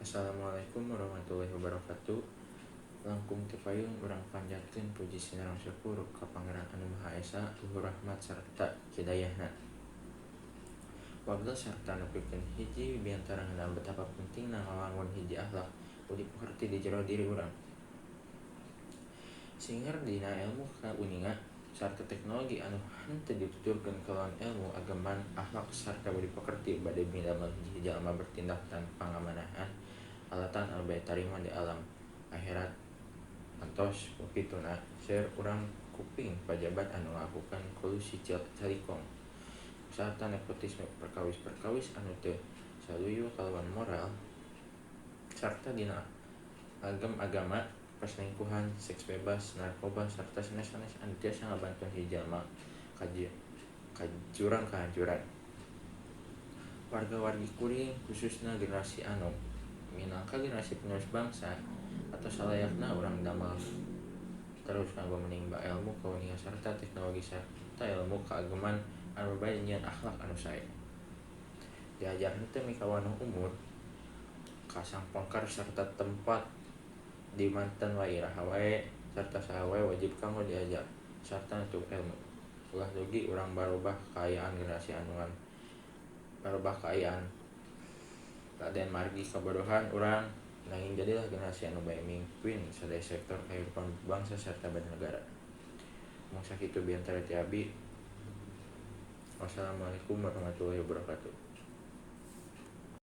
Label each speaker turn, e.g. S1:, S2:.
S1: Assalamualaikum warahmatullahi wabarakatuh. Langkung teu payun urang panjatkeun puji sinareng syukur ka Pangeran Anu Maha Esa, luhur rahmat sarta hidayahna. Wagel sarta nepikeun hiji biantara ngeunaan betapa pentingna ngawangun hiji akhlak budi pekerti di jero diri urang. Singer dina ilmu kauninga sarta teknologi anu henteu dituturkeun kalawan ilmu ageman akhlak sarta budi pekerti bade midamel hiji jalma bertindak tanpa ngamanahan alatan anu bade tarima di alam akhirat. Antos ku kituna seueur urang kuping pajabat anu ngalakukeun kolusi calikong sarta nepotisme, perkawis-perkawis anu teu saluyu kalawan moral sarta dina agem agama, perselingkuhan, seks bebas, narkoba sarta sanes-sanes anu tiasa ngabantuan hiji jalma ka jurang kahancuran. Warga-wargi kuring, khususna generasi anom minangka generasi penerus bangsa, atos salayakna urang damel terus kanggo menimba ilmu kauninga sarta teknologi sarta ilmu kaageman anu bade nyieun akhlak anu sae. Diajar henteu mikawanoh umur, kasangpengker sarta tempat di manten wae, iraha wae sarta saha wae wajib kanggo diajar sarta nutup ilmu. Ulah dugi urang barobah kaayaan generasi anu ngan barobah kaayaan laden margi kabodohan urang, nanging jadilah generasi anu bade mimpin sadaya sektor kahirupan bangsa sarta nagara. Mung sakitu biantara ti abdi. Wassalamualaikum warahmatullahi wabarakatuh.